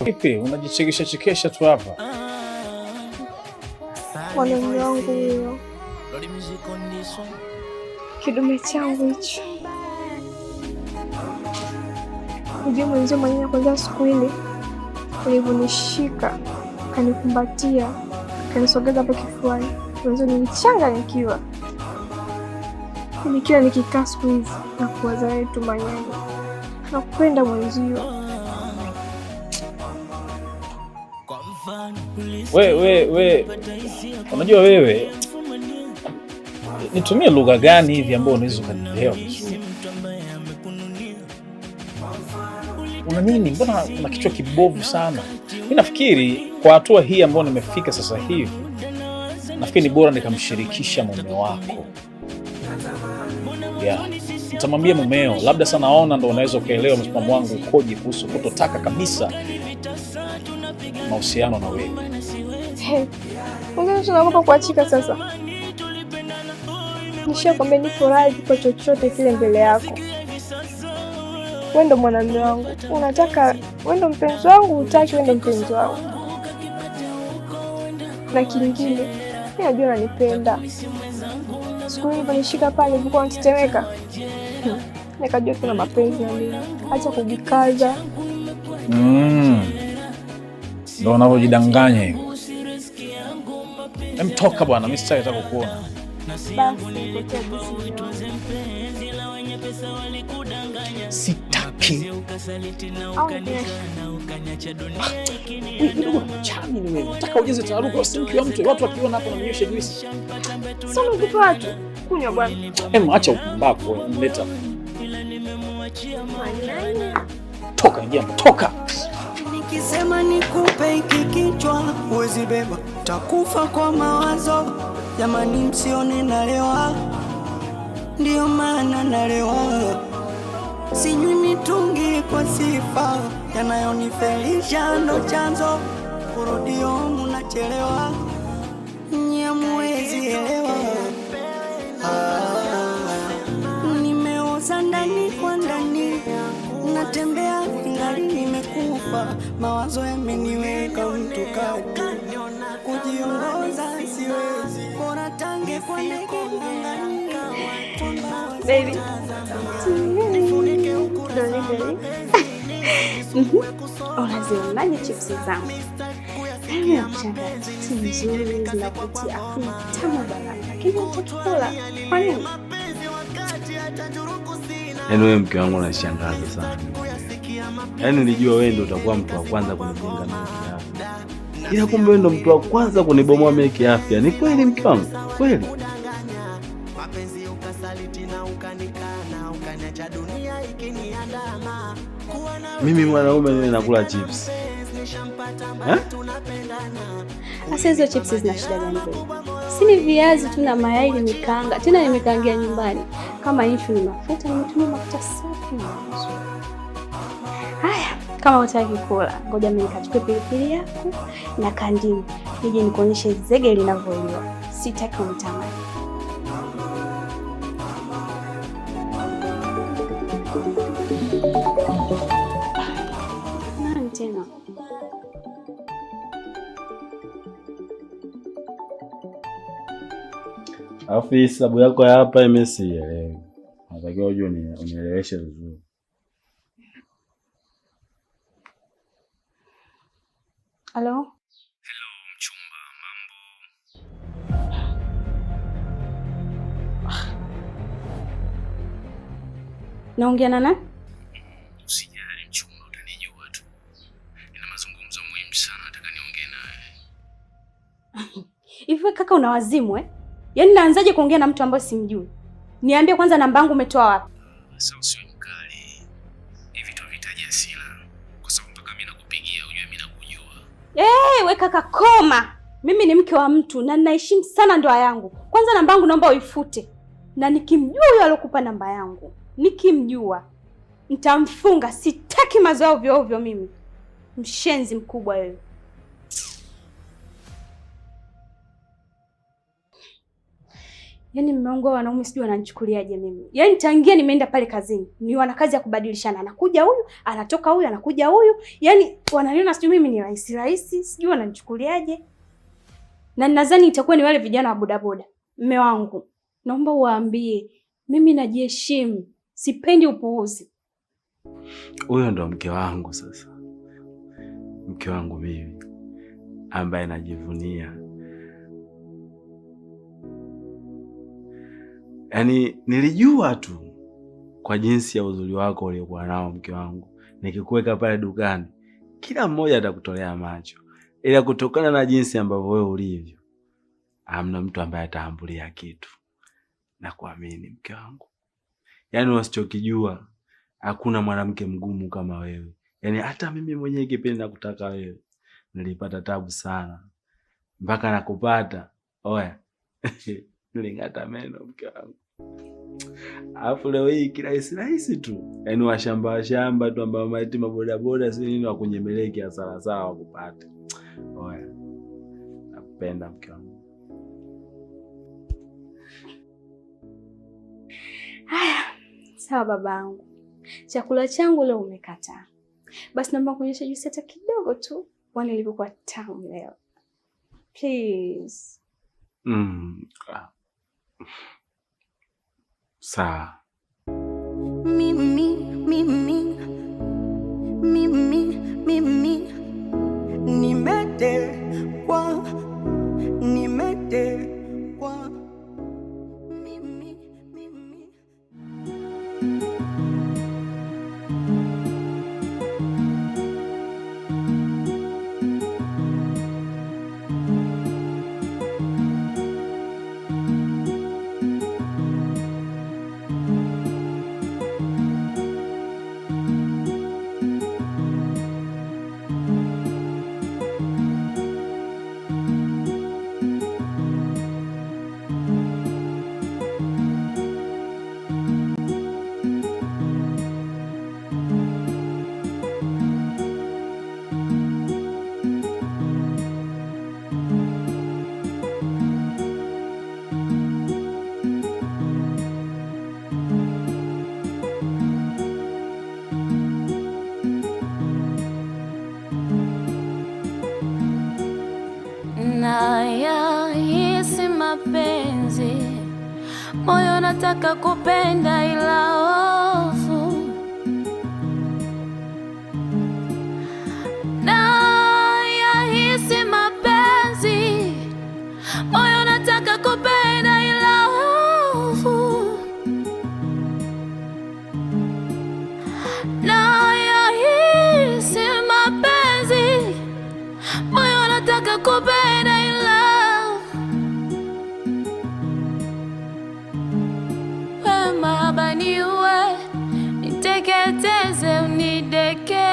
Vipi, unajichekesha chekesha tu hapa? Mwanaume wangu huyo, kidume changu hicho. Ujue mwenzio mwenyewe, kwanza siku ile ulivyonishika kanikumbatia kanisogeza hapo kifuani, mwenzio nilichanganyikiwa. Nikiwa nikikaa siku hizi na kuwaza wewe tu manyanya, nakupenda mwenzio. We, we, we, unajua wewe, nitumie lugha gani hivi ambayo unaweza ukanielewa vizuri? Una nini? Mbona una kichwa kibovu sana? Mi nafikiri kwa hatua hii ambayo nimefika sasa hivi, nafikiri ni bora nikamshirikisha mume wako. Yeah. Nitamwambia mumeo, labda sana naona ndo unaweza ukaelewa msimamo wangu ukoje kuhusu kutotaka kabisa mahusiano na wewe. Mwenzio tunaogopa kuachika sasa. Nishakwambia nipo radhi kwa chochote kile mbele yako. Wewe ndo mwanamume wangu, unataka wewe ndo mpenzi wangu, hutaki wewe ndo mpenzi wangu. Na kingine, mimi najua unanipenda. Siku ile uliponishika pale ulikuwa unatetemeka, nikajua tuna mapenzi na mimi. Acha kujikaza. Ndo unavyojidanganya hivyo. Emtoka bwana, mimi sitaki hata kukuona. Basi potea basi. Sitaki. Au ninyeshe. Wewe kidogo chami ni wewe. Nataka ujeze taarufu si mke wa mtu. Watu wakiona hapa wananywesha juisi. Sio unaogopa watu. Kunywa bwana. Em, acha upumbavu wewe, mleta. Manyanya. Toka ingia, toka. Nikisema nikupe hiki kichwa huwezi beba, takufa kwa mawazo. Jamani, msione nalewa, ndiyo maana nalewa. Sinywi mitungi kwa sifa, yanayonifelisha ndo chanzo. Kurudio munachelewa, nyie muwezi elewa. Ah, nimeoza ndani kwa ndani, natembea ingali nimekufa, mawazo yameniweka mtu kati, kujiongoza siwezi, bora tange kwa ndege angani. Baby. Doli, doli. Unazionaje chipsi zangu? Mimi nakushangaa, chipsi nzuri zinavutia, afu ni tamu bana, lakini hutaki kula. Kwa nini? Yaani wewe mke wangu unashangaza sana. Yaani nilijua wewe ndio utakuwa mtu wa kwanza kunijenga mimi kiafya. Ila kumbe wewe ndio mtu wa kwanza kunibomoa mimi kiafya. Ni kweli mke wangu? Kweli? Mapenzi ukasaliti na ukanikana, ukaniacha dunia ikiniandama. Mimi mwanaume mimi nakula chips. Eh? Sasa hizo chips zina shida gani kweli? Si ni viazi tu na mayai nimekaanga, tena nimekaangia nyumbani. Kama issue ni mafuta, nimetumia mafuta safi na mazuri. Haya, kama hutaki kula, ngoja mimi nikachukue pilipili yako na kandimu, nije nikuonyeshe zege linavyoliwa. Sitaki unitamani. Nani tena? Alafu hii sababu yako ya hapa mimi sielewi. Natakiwa uje unieleweshe vizuri. Halo? Hello mchumba, mambo? Naongea na nani? Usijali mchumba, utanijua tu. Nina mazungumzo muhimu sana, nataka niongee nawe. Hivi wewe kaka una wazimu eh? Yaani naanzaje kuongea na mtu ambaye simjui? Niambie kwanza namba yangu umetoa wapi? Sasa usiwe mkali. Hivi tu havihitaji hasira. Kwa sababu mpaka mimi nakupigia ujue mimi nakujua. Eh, we kaka koma. Mimi ni mke wa mtu na ninaheshimu sana ndoa yangu. Kwanza namba yangu naomba uifute. Na nikimjua huyo alokupa namba yangu, nikimjua nitamfunga. Sitaki mazoea ovyo ovyo mimi. Mshenzi mkubwa wewe. Yaani mume wangu wanaume sijui wananichukuliaje mimi. Yaani tangia nimeenda pale kazini, ni wana kazi ya kubadilishana. Anakuja huyu, anatoka huyu, anakuja huyu. Yaani wananiona sijui mimi ni rahisi rahisi, sijui wananichukuliaje. Na nadhani itakuwa ni wale vijana wa bodaboda. Mume wangu, naomba uwaambie mimi najiheshimu, sipendi upuuzi. Huyo ndo mke wangu sasa. Mke wangu mimi ambaye najivunia. Yaani nilijua tu kwa jinsi ya uzuri wako uliokuwa nao mke wangu, nikikuweka pale dukani kila mmoja atakutolea macho, ila kutokana na jinsi ambavyo wewe ulivyo hamna mtu ambaye ataambulia kitu. Na kuamini mke wangu, yaani wasichokijua hakuna mwanamke mgumu kama wewe. Yaani hata mimi mwenyewe kipindi nakutaka wewe nilipata tabu sana mpaka nakupata. Oya niling'ata meno mke wangu. Alafu leo hii kirahisi rahisi tu, yaani washamba shamba tu ambao maiti mabodaboda si nini wakunyemeleki hasara sawa wakupate. Oya, nakupenda mke wangu. Haya, sawa babangu. Chakula changu leo umekataa. Basi naomba kuonyesha juisi hata kidogo tu, kwani ilivyokuwa tamu leo. Please. Sawa. Mimi, mimi, mimi, mimi nimetekwa, nimetekwa. Mimi, mimi. Nayahisi mapenzi, moyo nataka kupenda ila hofu. Nayahisi mapenzi, moyo nataka kupenda ila hofu. Nayahisi mapenzi, moyo nataka kupenda ila wema baniwe, niteketeze unidekeze.